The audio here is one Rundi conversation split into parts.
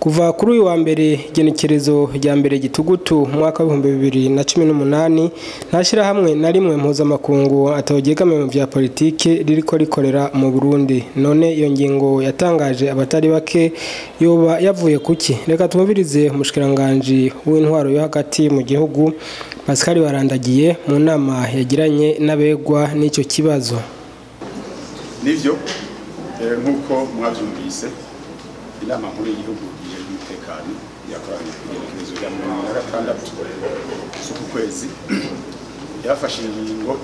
Kuva kuri uyu wa mbere igenekerezo rya mbere gitugutu mwaka w'ibihumbi bibiri na cumi n'umunani, nta shyirahamwe na rimwe mpuzamakungu atawugegamiye mu vya politike ririko rikorera mu Burundi. None iyo ngingo yatangaje abatari bake yoba yavuye kuki? Reka tumvirize umushikiranganji w'intwaro yo hagati mu gihugu Pascal Barandagiye mu nama yagiranye n'abegwa n'icyo kibazo. Nivyo, nk'uko mwavyumvise, inama nkuru y'igihugu ijejwe umutekano yakoranye ku igenekerezo rya 26 z'uku kwezi, yafashe ingingo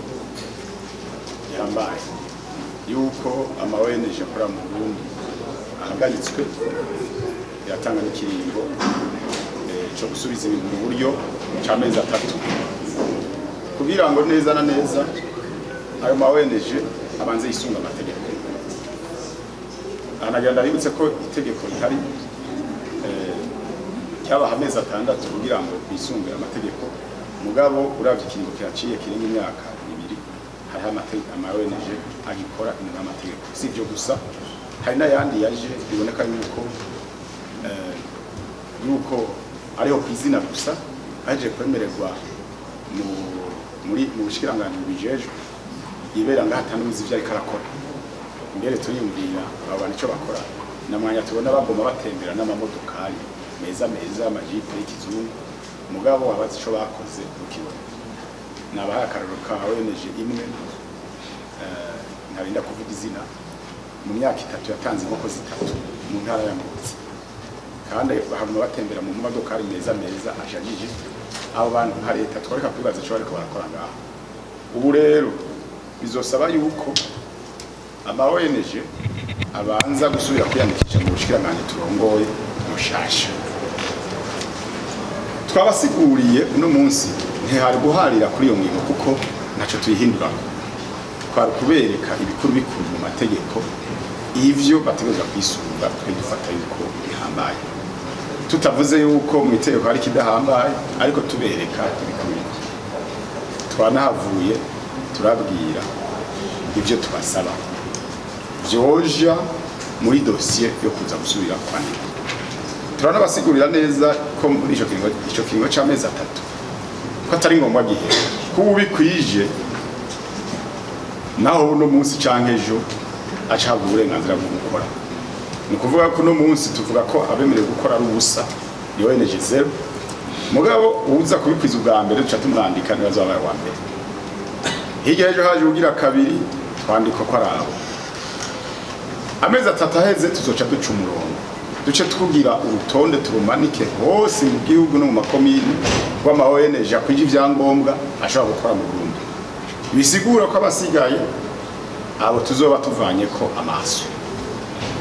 ihambaye yuko ama ONG akora mu Burundi ahagaritswe, iratanga n'ikiringo co gusubiza ibintu mu buryo c'amezi 3, kugira ngo neza na neza ayo ma ONG abanze yisunga amategeko. Anagenda yibutse ko itegeko rihari cyabaha amezi 6 kugira ngo bisunge amategeko, mugabo uravye ikiringo kiraciye kirenga imyaka 2, hariho ama ONG agikora inyuma y'amategeko. Si ibyo gusa, hari n'ayandi yaje biboneka yuko ariho ku izina gusa, aje kwemererwa mu bushikiranganji bubijejwe, yibera ngaho atanuzi ivyo ariko arakora. Mbere turiyumvira abo bantu ico bakora, na mwanya tubona bagoma batembera n'amamodokari meza meza, amajipe y'ikizungu, mugabo abazi ico bakoze ukibona. Nabahaye akarorero ka ONG imwe, ntarinda kuvuga izina, mu myaka 3 yatanze inkoko 3 mu ntara ya Ngozi, kandi bahaguma batembera mu modokari meza meza ashajije. Abo bantu nka leta twareka kwibaza ico bariko barakora ngaho. Ubu rero bizosaba yuko ama ONG abanza gusubira kwiyandikisha mu bushikiranganji turongoye mushasha. Twabasiguriye uno munsi ntihari guharira kuri iyo ngingo kuko ntaco tuyihindurako, twari kubereka ibikuru bikuru mu mategeko ivyo bategerezwa kwisunga, twe dufata yuko bihambaye, tutavuze yuko mu itegeko hari kidahambaye, ariko tubereka ibikuru bikuru. Twanahavuye turabwira ivyo tubasaba vyoja muri dosiye yo kuza gusubira kwandika. Turanabasigurira neza ko muri ico kiringo c'amezi 3 ko atari ngombwa gihe ko ubikwije naho uno munsi canke ejo acahabwa uburenganzira bwo gukora. Ni ukuvuga ko uno munsi tuvuga ko abemerewe gukora ari ubusa, ni ONG 0, mugabo uza kubikwiza ubwa mbere duca tumwandika niwe azoba uwa mbere. Hirya ejo haje ugira kabiri, twandika ko ari abo. Amezi 3 aheze tuzoca duca umurongo, duce tugira urutonde turumanike hose mu gihugu no mu makomini rw'ama ONG akwije ivyangombwa ashobora gukora mu Burundi. Bisigura ko abasigaye abo tuzoba tuvanye ko amaso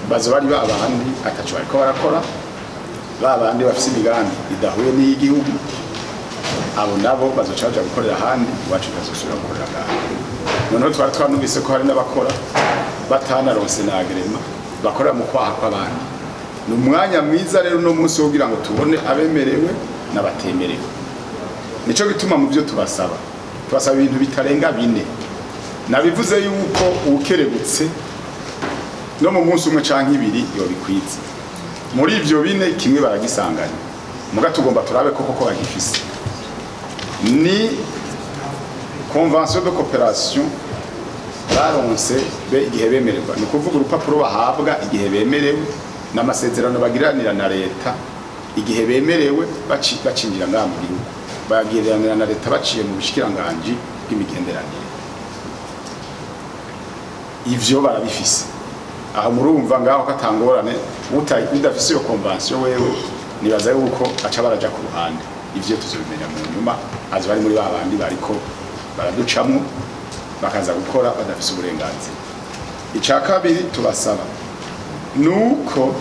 bazo bari babandi ataco bariko barakora, babandi bafise imigambi idahuye n'iy'igihugu, abo nabo bazoca baja gukorera ahandi, iwacu bazosubira gukorera ngaho. Noneho twari twanumvise ko hari n'abakora batanaronse na agrema, bakorera mu kwaha kw'abandi. Ni umwanya mwiza rero uno munsi wo kugira ngo tubone abemerewe n'abatemerewe. Nico gituma mu byo tubasaba, tubasaba ibintu bitarenga 4. Nabivuze yuko ukerebutse no mu munsi umwe canke 2 yobikwiza. Muri ivyo 4 kimwe baragisanganya, muga tugomba turabe ko koko bagifise. Ni convention de coopération baronse igihe bemererwa, ni ukuvuga urupapuro bahabwa igihe bemerewe n'amasezerano bagiranira na leta igihe bemerewe bacinjira ngaha mu gihugu, bagiranira na leta baciye mu bushikiranganji bw'imigenderanire. Ivyo barabifise. Aho murumva ngaho katangorane, udafise iyo convention wewe nibaza yuko aca baraja ku ruhande. Ivyo tuzobimenya mu nyuma, azo bari muri babandi bariko baraducamwo bakaza gukora badafise uburenganzira. Ica kabiri tubasaba nuko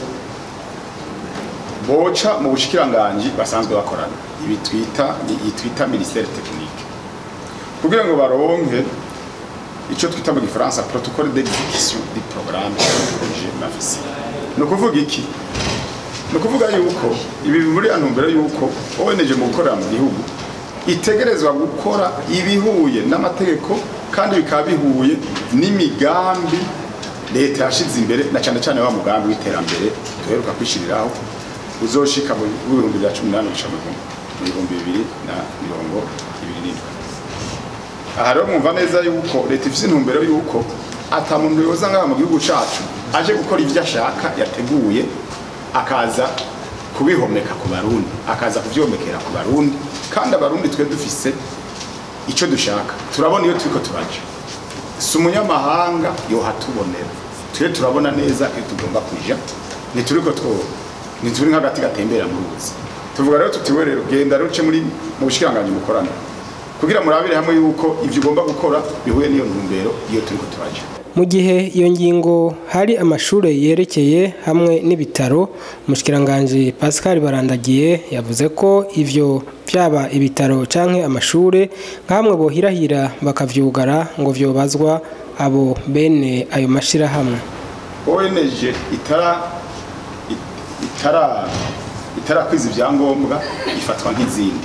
boca mu bushikiranganji basanzwe bakorana, ibi twita ministère technique, kugira ngo baronke ico twita mu gifaransa protocole d'exécution du programme projet bafise. Ni ukuvuga iki? Ni ukuvuga yuko ibi muri ya ntumbero yuko ONG mu gukorera mu gihugu itegerezwa gukora ibihuye n'amategeko kandi bikaba bihuye n'imigambi leta yashize imbere, na cyane cyane wa mugambi w'iterambere duheruka kwishiriraho uzoshika mu 2018 gushika mu 2027. Aha rero mwumva neza yuko leta ifise intumbero yuko ata muntu yoza ngaha mu gihugu cacu aje gukora ivyo ashaka yateguye, akaza kubihomeka ku Barundi, akaza kuvyomekera ku Barundi. Kandi Abarundi twe dufise ico dushaka, turabona iyo turiko turaja, si umunyamahanga yohatubonera, twe turabona neza iyo tugomba kuja, ntituriko ntituri nk'agati gatembera mu ruzi. Tuvuga rero tutiwe rero genda ruce muri mu bushikiranganji mukorana kugira murabire hamwe yuko ivyo ugomba gukora bihuye n'iyo ntumbero iyo turiko turaja. Mu gihe iyo ngingo hari amashure yerekeye hamwe n'ibitaro, umushikiranganji Pascal Barandagiye yavuze ko ivyo vyaba ibitaro canke amashure nkamwe bohirahira bakavyugara ngo vyobazwa abo bene ayo mashirahamwe. ONG itarakwiza ivyangombwa ifatwa nk'izindi.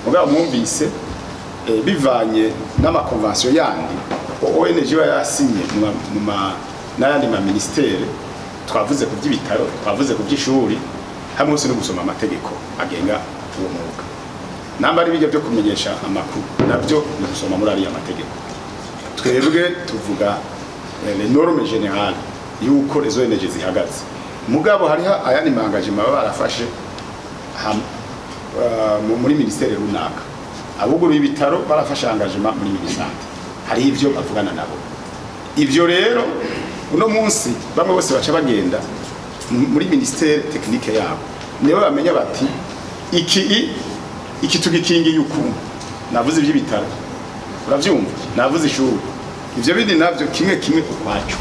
Mugabo mwumvise bivanye n'amakonvention yandi ONG iba yasinye n'ayandi ma ministere, twavuze ku by'ibitaro, twavuze ku by'ishuri, hamwe hose no gusoma amategeko agenga uwo mwuga. Namba ari bijya byo kumenyesha amakuru nabyo ni gusoma muri ariya mategeko. Twebwe tuvuga les normes générales yuko les ONG zihagaze. Mugabo hariho ayandi mangajima baba barafashe muri ministere runaka. Abuguruye ibitaro barafashe engagement muri minisante, hari ivyo bavugana nabo. Ivyo rero uno munsi bamwe bose baca bagenda muri ministere technique yabo, nibo bamenya bati iki tugikingiye uku. Navuze iby'ibitaro, uravyumva, navuze ishuri, ivyo bindi navyo kimwe kimwe ukwaco.